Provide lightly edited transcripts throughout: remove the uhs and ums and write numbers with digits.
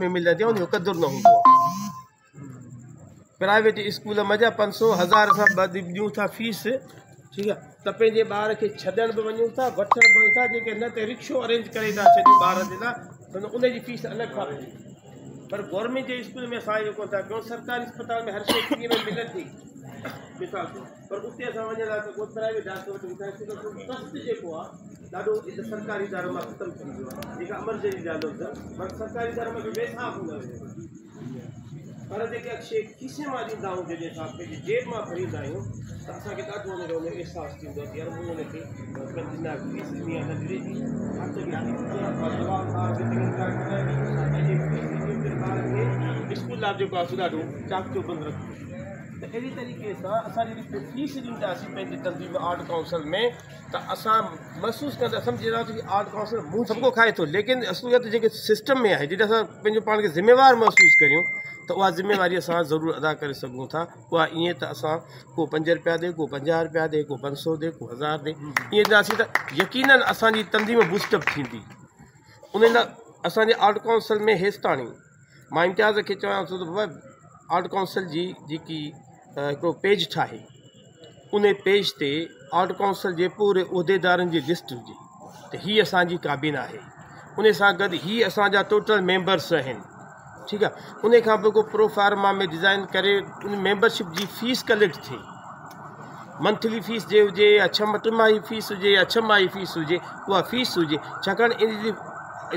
۾ ملندي آهي ان جو قدر نه هوندو آهي. پرائيويٽ اسڪول منجهه 500 1000 اسان ڏيون ٿا فيس ٺيڪ آهي ته پنهنجي ٻار کي ڇڏڻ به وڃون ٿا وٺڻ به وڃون ٿا، جيڪي نه ته رڪشو ارينج ڪري ٿا ڇڏيون ٻار جي لاء ته ان جي فيس الڳ کان پوي. پر گورنمينٽ جي اسڪول ۾ اسان اهو ڪونه ٿا ڪيون. سرڪاري اسپتال ۾ هر شيء فري ۾ ملي ٿي مثال طور، پر اتي اسان وڃڻ لاء ته ڪو پرائيويٽ ڊاڪٽر وٽ ويندا آهيون، ڇو ته ٽرسٽ جيڪو آهي ڏاڍو سرڪاري ادارن مان ختم ٿي ويو آهي، جيڪا امرجنسي ڳالهه هجي پر سرڪاري ادارن مان ويساهه ڪونه رهيو. پر جيڪي شيء کيسي مان ڏيندا آهيون، جڏهن اسان پنهنجي جيب مان ڀريندا آهيون ته اسان کي ڏاڍو ان جو احساس ٿيندو آهي ته يار مون ان کي ڏنا، فيس ڏني آهي ننڍڙي جي، خرچ به فيس ڏني آهي، دوا ٻار کي چڱي طرح کارائبي ۽ جي فيس ڏني هجي ٻار کي اسڪول لاء جيڪو آهي سو ڏاڍو چاق چوبند رکبو. ته اهڙي طريقي سان اسان جڏهن فيس ڏينداسين پنهنجي تنظيم آرٽ ڪائونسل ۾ ته اسان محسوس ڪندا سمجهندا ته آرٽ ڪائونسل مون سڀ ڪو کائي ٿو، ليڪن اصليت جيڪي سسٽم ۾ آهي جڏهن اسان پنهنجو پاڻ کي ذميوار محسوس ڪريون ته اها ذميواري اسان ضرور ادا ڪري سگهون ٿا. اها ائين ته اسان ڪو 5 رپيا ڏي، ڪو 50 رپيا ڏي، ڪو 500 ڏي، ڪو 1000 ڏي، ائين ڏينداسين ته يقينن اسان جي تنظيم بوسٽ اپ ٿيندي. ان لاء اسان جي آرٽ ڪائونسل ۾ هيستاڻي مان امتياز کي چوان ٿو ته بابا آرٽ ڪائونسل جي جيڪي هڪڙو پيج ٺاهي، ان پيج تي آرٽ ڪائونسل جي پوري عهديدارن جي لسٽ هجي ته هي اسان جي ڪابينا آهي، ان سان گڏ هي اسان جا ٽوٽل ميمبرس آهن، ٺيڪ آهي. ان کان پوء ڪو پروفارما ۾ ڊزائن ڪري ان ميمبرشپ جي فيس ڪليڪٽ ٿئي، منٿلي فيس جي هجي يا ڇهه ٽماهي فيس هجي يا 6 ماهي فيس هجي، اها فيس هجي، ڇاڪاڻ ان جي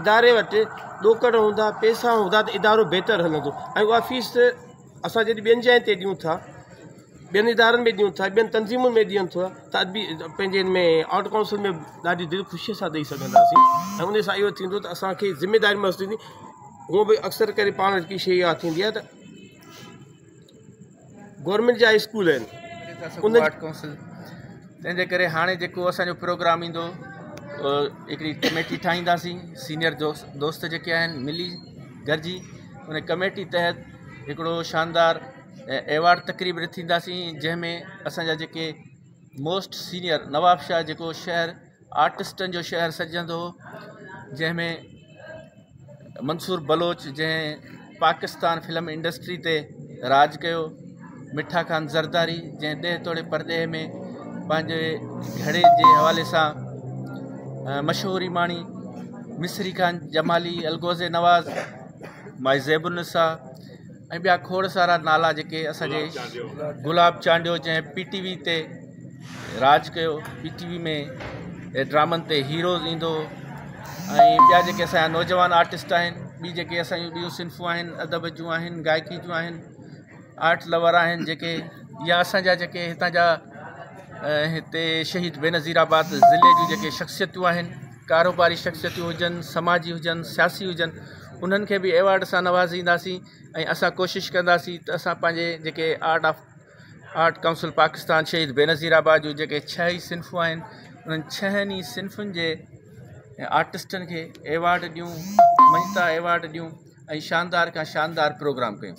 اداري وٽ ڏوڪڙ هوندا، پئسا هوندا ته ادارو بهتر هلندو. ۽ اها فيس اسان جڏهن ٻين جاين تي ڏيون ٿا، ٻين ادارن ۾ ڏيون ٿا، ٻين تنظيمن ۾ ڏين ٿا ته ادبي پنهنجي ان ۾ آرٽ ڪائونسل ۾ ڏاڍي دل خوشيء سان ڏئي سگهنداسين. ۽ ان سان اهو ٿيندو ته اسان کي ذميداري محسوس ٿيندي. هونء به اڪثر ڪري پاڻ وٽ هڪ شيء اها ٿيندي آهي ته گورنمينٽ جا اسڪول آهن ان آرٽ ڪائونسل، تنهن جي ڪري هاڻي جيڪو اسان جو پروگرام ايندو هڪڙي ڪميٽي ٺاهينداسين، سينئر دوست جيڪي آهن ملي گڏجي ان ڪميٽي تحت هڪڙو شاندار ايوارڊ تقريب رٿينداسين، جنهن ۾ اسان جا جيڪي موسٽ سينئر نواب شاهه جيڪو شهر آرٽسٽن جو شهر سڏجندو هو، جنهن ۾ منصور بلوچ جنهن پاڪستان فلم انڊسٽري تي راڄ ڪيو، مٺا خان زرداري جنهن ڏيهه توڙي پرڏيهه ۾ پنهنجي گهڙي جي حوالي سان مشهوري ماڻي، مصري خان جمالي، الغوزي نواز، مائي زيب النساء ۽ ٻيا کوڙ سارا نالا جيڪي اسان جي گلاب چانڊيو جنهن پي ٽي وي تي راڄ ڪيو، پي ٽي وي ۾ ڊرامن تي هيروز ايندو هو ۽ ٻيا جيڪي اسان جا نوجوان آرٽسٽ آهن، ٻي جيڪي اسان جون ٻيون صنفون آهن، ادب جون آهن، گائڪي جون آهن، آرٽ لور آهن جيڪي يا اسان جا جيڪي هتان جا هتي شهيد بينظير آباد ضلعي جون جيڪي شخصيتون آهن، ڪاروباري شخصيتون هجن، سماجي هجن، سياسي هجن، انهن کي به ايوارڊ سان نوازينداسين ۽ اسان ڪوشش ڪنداسين ته اسان پنهنجي جيڪي art of art council Pakistan Shaheed Benazirabad جون جيڪي 6 ئي صنفون آهن، انهن 6 ئي صنفن جي آرٽسٽن کي ايوارڊ ڏيون، مڃتا ايوارڊ ڏيون ۽ شاندار کان شاندار پروگرام ڪيون.